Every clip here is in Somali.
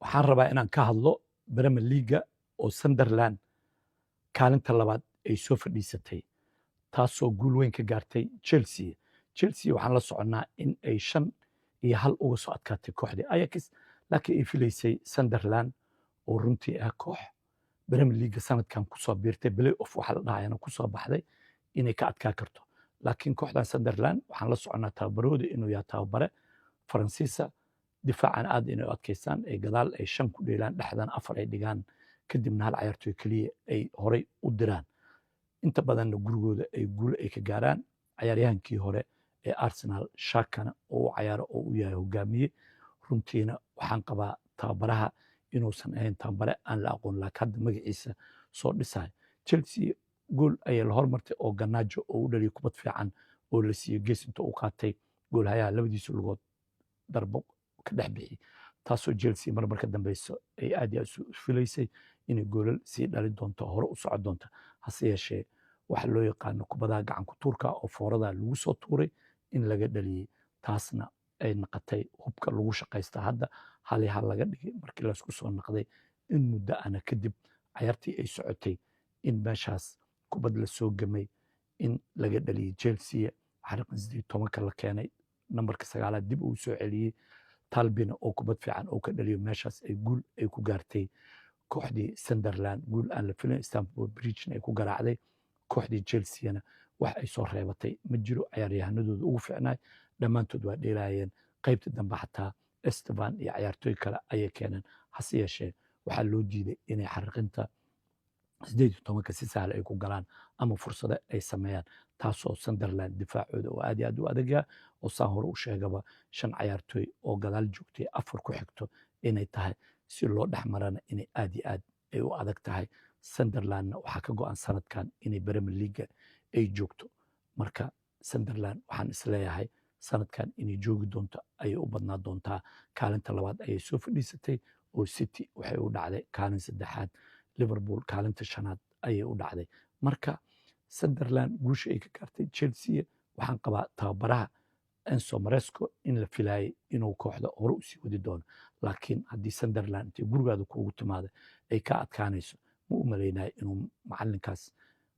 Waxaan rabaa inaan ka hadlo Premier League oo Sunderland kaalinta labaad ay soo fadhiisatay, taasoo guul weyn ka gaartay Chelsea. Chelsea waxaan la soconnaa in ay 5-1 uga soo adkaatay kooxdii Ajax, laakiin ay filaysay Sunderland oo runtii ah koox Premier League sanadkan kusoo biirtay, play off waxa la dhahayana kusoo baxday, inay ka adkaa karto. Laakiin kooxdan Sunderland waxaan la soconnaa tababarahooda inuu yahay tababare Faransiisa, difaacan aad inay u adkaystaan, ay gadaal ay shan ku dheelaan, dhexdan afar ay dhigaan, kadibna hal cayaartooy keliya ay horay u diraan. Inta badanna gurigooda ay guul ay ka gaaraan. Cayaaryahankii hore ee Arsenal Xhakana oo u cayaaro oo u yahay hogaamiye. Runtiina waxaan qabaa tababaraha inuusan ahayn tababare aan la aqoon, laakiin hadda magaciisa soo dhisayo. Chelsea gool ayay la hormartay oo Garnacho oo u dhaliyay kubad fiican oo la siiyey gees inta u qaatay, goolhayaha labadiisa lugood darbo ka dhex bixi, taasoo Chelsea marmar ka dambeyso ay aad iyo aad isu filaysay inay goolal sii dhali doonto, hore u socon doonto. Hase yeeshee waxa loo yaqaano kubadaha gacan ku tuurka oo foorada lagu soo tuuray in laga dhaliyey, taasna ay naqatay hubka lagu shaqaysta. Hadda 1-1 laga dhigay. Markii laysku soo naqday in muddo ana kadib cayaartii ay socotay, in meeshaas kubad la soo gamay in laga dhaliyey Chelsea. Xariiqan 18-ka la keenay, nambarka sagaalaad dib uu soo celiyey Talbina oo kubad fiican oo ka dhaliyo, meeshaas ay guul ay ku gaartay kooxdii Sunderland, guul aan la filin. Stamford Bridge ay ku garaacday kooxdii Chelsea-na. Wax ay soo reebatay ma jiro. Ciyaaryahanadooda ugu fiicnaay dhammaantood waa dheelaayeen. Qaybta dambe xataa Esteban iyo ciyaartooy kale ayay keeneen. Hase yeeshee waxaa loo diiday inay xariiqinta 18-ka si sahal ay ku galaan ama fursado ay sameeyaan, taasoo Sunderland difaacooda oo aad iyo aad u adagyaa, oo saan hore u sheegaba shan cayaartooy oo gadaal joogtay afar ku xigto inay tahay, si loo dhex marana inay aad iyo aad ay u adag tahay. Sunderlandna waxaa ka go-an sanadkan inay Premier League ay joogto. Marka Sunderland waxaan isleeyahay sanadkan inay joogi doonto ayay u badnaa doontaa. Kaalinta labaad ayay soo fadhiisatay oo City waxay u dhacday kaalin saddexaad, Liverpool kaalinta shanaad ayay u dhacday. Marka Sunderland guusha ay ka gaartay Chelsea, waxaan qabaa tababaraha Enzo Maresca in la filaayay inuu kooxda hore usii wadi doono, laakiin haddii Sunderland intay gurigaada kuugu timaada ay ka adkaanayso, ma u malaynayo inuu macalinkaas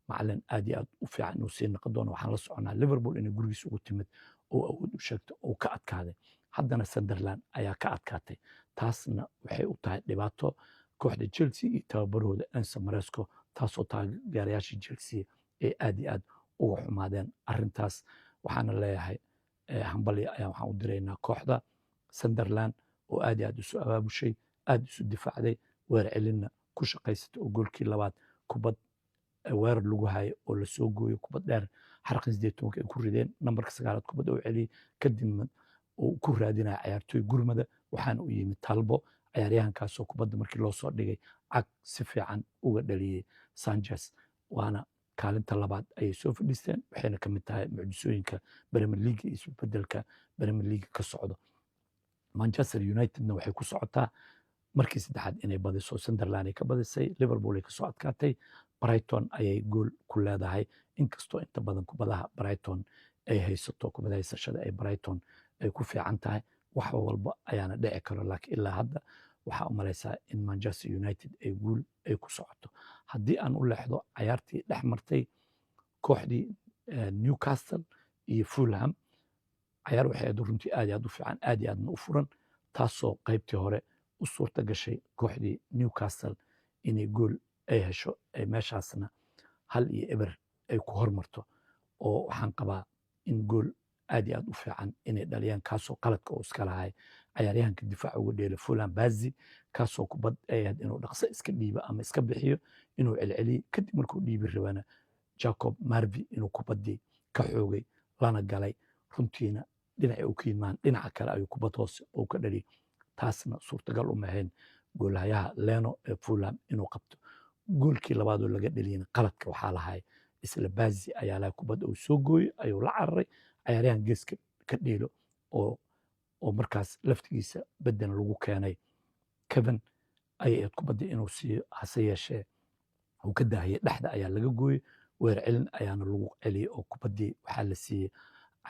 macalin aad iyo aad u fiican inuu sii noqon doono. Waxaan la soconaa Liverpool inay gurigiisa ugu timid oo awood u sheegto oo ka adkaaday. Haddana Sunderland ayaa ka adkaatay. Taasna waxay u tahay dhibaato kooxda Chelsea iyo tababarahooda Enzo Maresca, taasoo taageerayaasha Chelsea ay aad iyo aad uga xumaadeen arrintaas. Waxaana leeyahay hambalya ayaa waxaan u diraynaa kooxda Sunderland oo aad iyo aad isu abaabushay, aad isu difaacday, weer celinna ku shaqaysatay, oo goolkii labaad kubad weerar lagu hayo oo lasoo gooyo, kubad dheer xarqin 18-ka ay ku rideen, nambarka sagaalaad kubad oo celiyey, kadibna uu ku raadinaya cayaartooy gurmada. Waxaana u yimid Talbo, cayaaryahankaasoo kubadda markii loo soo dhigay cag si fiican uga dhaliyey Sanchez. Waana kaalinta labaad ayay soo fadhiisteen, waxayna ka mid tahay mucjisooyinka Premier League iyo isbedelka Premier League ka socdo. Manchester Unitedna waxay ku socotaa markii saddexaad inay badiso. Sunderland ay ka badisay, Liverpool ay kasoo adkaatay, Brighton ayay gool ku leedahay, inkastoo inta badan kubadaha Brighton ay haysato, kubada haysashada ay Brighton ay ku fiican tahay. Wax walba ayaana dhici karo, laakiin ilaa hadda waxaa u malaysaa in Manchester United ay guul ay ku socoto. Haddii aan u leexdo cayaartii dhex martay kooxdii Newcastle iyo Fulham, cayaar waxay ahayd runtii aad iyo aad u fiican, aad iyo aadna u furan, taasoo qaybtii hore u suurta gashay kooxdii Newcastle inay gool ay hesho, ay meeshaasna 1-0 ay ku hormarto. Oo waxaan qabaa in gool aad iyo aad u fiican inay dhaliyaan, kaasoo qaladka uu iska lahay cayaaryahanka difaaca uga dheela Fulham Bazi, kaasoo kubad ay ahayd inuu dhaqso iska dhiibo ama iska bixiyo, inuu celceliyey. Kadib markuu dhiibi rabana Jacob Murphy inuu kubaddii ka xoogay lana galay. Runtiina dhinaca uu ka yimaan dhinaca kale ayuu kubad hoose oo ka dhaliyay, taasna suurtagal uma ahayn goolhayaha Leno ee Fulham inuu qabto. Goolkii labaad oo laga dhaliyana qaladka waxaa lahay isla Bazi ayaa lahay. Kubadda uu soo gooyey ayuu la cararay cayaaryahan geeska ka dheelo oo markaas laftigiisa bedel lagu keenay Kevin ayay ahayd kubadda inuu siiyo. Hase yeeshee uu ka daahiyey, dhexda ayaa laga gooyey, weer celin ayaana lagu celiyey oo kubaddii waxaa la siiyey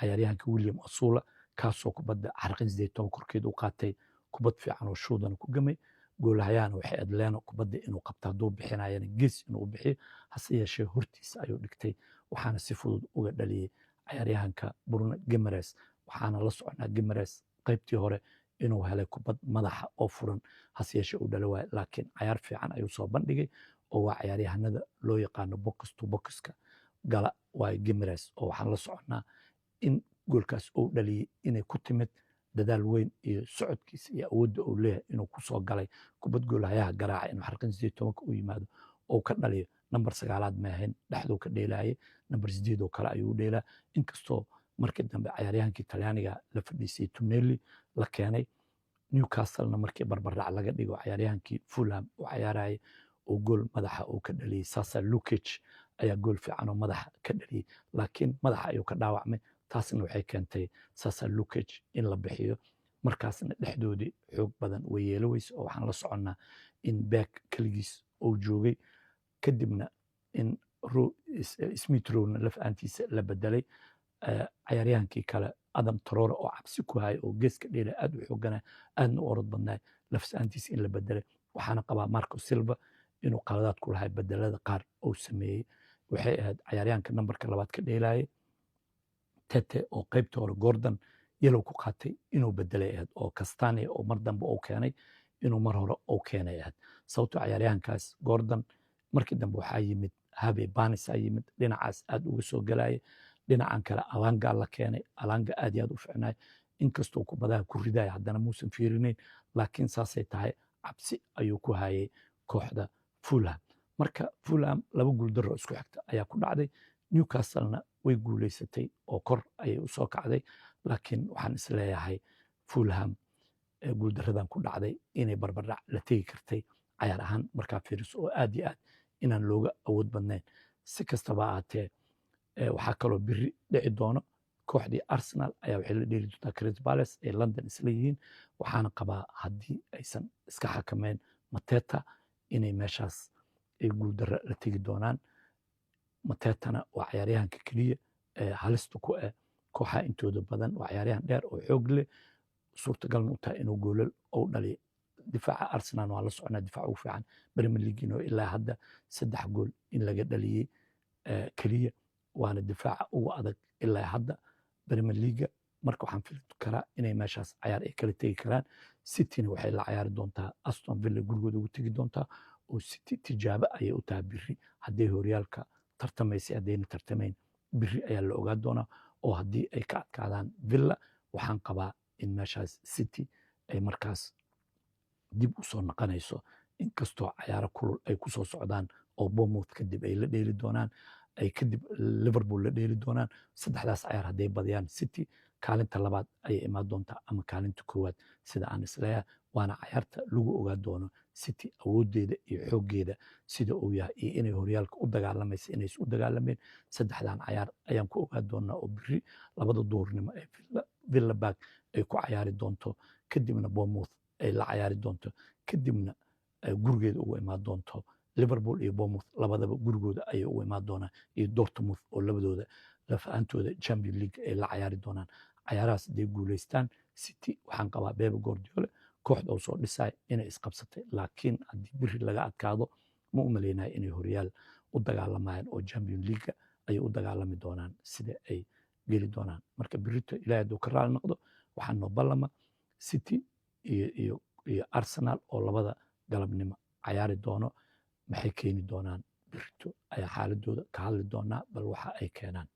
cayaaryahanka William Osula, kaasoo kubadda xarqin 18 korkeed u qaatay, kubad fiican oo shuudana ku gamay. Goolahayahana waxay ahayd Leno kubadda inuu qabto, hadduu bixinayana gees inuu u bixiyo, hase yeeshee hortiisa ayuu dhigtay, waxaana si fudud uga dhaliyey cayaaryahanka Bruno Guimaraes. Waxaana la soconaa Guimaraes qaybtii hore inuu helay kubad madaxa oo furan, hase yeeshee uu dhali waayo, laakiin cayaar fiican ayuu soo bandhigay oo waa cayaaryahanada loo yaqaano box to boxka gala waayo Guimaraes, oo waxaan la soconnaa in goolkaas uu dhaliyey inay ku timid dadaal weyn iyo socodkiisa iyo awoodda uu leeyahay inuu ku soo galay kubad goolhayaha garaaca, inuu xarqin 18-ka u yimaado oo ka dhaliyo. Nambar 9aad ma ahayn, dhexduu ka dheelayay, nambar 8 oo kale ayuu u dheelaa, inkastoo markii dambe cayaaryahankii Talyaaniga la fadhiisay, Tonali la keenay. Newcastlena markii barbardhac laga dhigo, cayaaryahankii Fulham uu cayaarayay oo gool madaxa uu ka dhaliyey, Sasa Lukic ayaa gool fiican oo madaxa ka dhaliyey, laakiin madaxa ayuu ka dhaawacmay. Taasna waxay keentay Sasa Lukic in la bixiyo. Markaasna dhexdoodii xoog badan way yeelo weyse, oo waxaan la soconnaa in Beck keligiis uu joogay, kadibna in Smith Rowena laf aantiisa la bedelay. Cayaaryahankii kale Adam Traore oo cabsi ku hayay oo geeska dheela aad u xoogana, aadna u orod badnaay, lafs-aantiisa in la bedelay. Waxaana qabaa Marco Silva inuu qaladaad ku lahay bedelada qaar uu sameeyey. Waxay ahayd cayaaryahanka nambarka 2aad ka dheelayay, Tete, oo qaybta hore Gordon yellow ku qaatay, inuu bedelay ahayd, oo Castania oo mar dambe uu keenay inuu mar hore uu keenay ahayd, sababtoo cayaaryahankaas Gordon markii dambe waxaa yimid Harvey Barnes aa yimid, dhinacaas aad uga soo galaya. Dhinacan kale Alanga la keenay. Alanga aad iyo aad u ficnaay, inkastoo kubadaha ku ridaya haddana muusan fiirinayn, laakiin saasay tahay cabsi ayuu ku hayay kooxda Fulham. Marka Fulham laba guuldaro isku xigta ayaa ku dhacday. Newcastlena way guuleysatay oo kor ayay usoo kacday, laakiin waxaan isleeyahay Fulham guuldaradan ku dhacday inay barbardhac la tegi kartay cayaar ahaan markaa fiiriso, oo aad iyo aad inaan looga awood badnayn. Si kastaba ahaatee, waxaa kaloo biri dhici doono, kooxdii Arsenal ayaa waxay la dheeli doontaa Crystal Palace ay London isla yihiin. Waxaana qabaa haddii aysan iska xakameyn Mateta inay meeshaas ay guuldarro la tegi doonaan. Matetana waa cayaaryahanka keliya ee halista ku ah kooxaha intooda badan. Waa cayaaryahan dheer oo xoog leh, suurtagalna u tahay inuu goolal ou dhaliyo. Difaaca Arsenal waa la soconaa, difaac ugu fiican Premier League inuu ilaa hadda 3 gool in laga dhaliyey keliya, waana difaaca ugu adag ilaa hadda Premier League. Marka waxaan fili karaa inay meeshaas cayaar ay kala tegi karaan. Cityna waxay la cayaari doontaa Aston Villa, gurigooda ugu tegi doontaa, oo City tijaabo ayay u tahay biri hadday horyaalka tartamaysay. Haddayna tartamayn, biri ayaa la ogaa doonaa, oo haddii ay ka adkaadaan Villa, waxaan qabaa in meeshaas City ay markaas dib u soo noqonayso, inkastoo cayaaro kulul ay ku soo socdaan oo Bournemouth kadib ay la dheeli doonaan, ay kadib Liverpool la dheeli doonaan. Saddexdaas cayaar hadday badiyaan, City kaalinta labaad ayay imaan doontaa ama kaalinta koowaad, sida aan isleeyahay. Waana cayaarta lagu ogaa doono City awooddeeda iyo xooggeeda sida uu yahay iyo inay horyaalka u dagaalamaysa inaysan u dagaalameen. Saddexdan cayaar ayaan ku ogaa doonaa, oo biri 2da duhurnimo ee Villa Park ay ku cayaari doonto, kadibna Bournemouth ay la cayaari doonto, kadibna gurigeeda ugu imaan doonto Liverpool iyo Bournemouth, labadaba gurigooda ayay ugu imaan doonaan, iyo Dortmund oo labadooda lafaantooda Champion League ay la cayaari doonaan. Cayaarahaas hadday guuleystaan City, waxaan qabaa Pep Guardiola kooxda uu soo dhisay inay isqabsatay, laakiin haddii biri laga adkaado, ma u maleynayo inay horyaal u dagaalamayaan, oo Champion League ayay u dagaalami doonaan sida ay geli doonaan. Marka birito, Ilahay hadduu ka raali noqdo, waxaa noo ballama City iyo Arsenal oo 2da galabnimo cayaari doono. Maxay keeni doonaan birito ayaa xaaladooda ka hadli doonaa, bal waxa ay keenaan.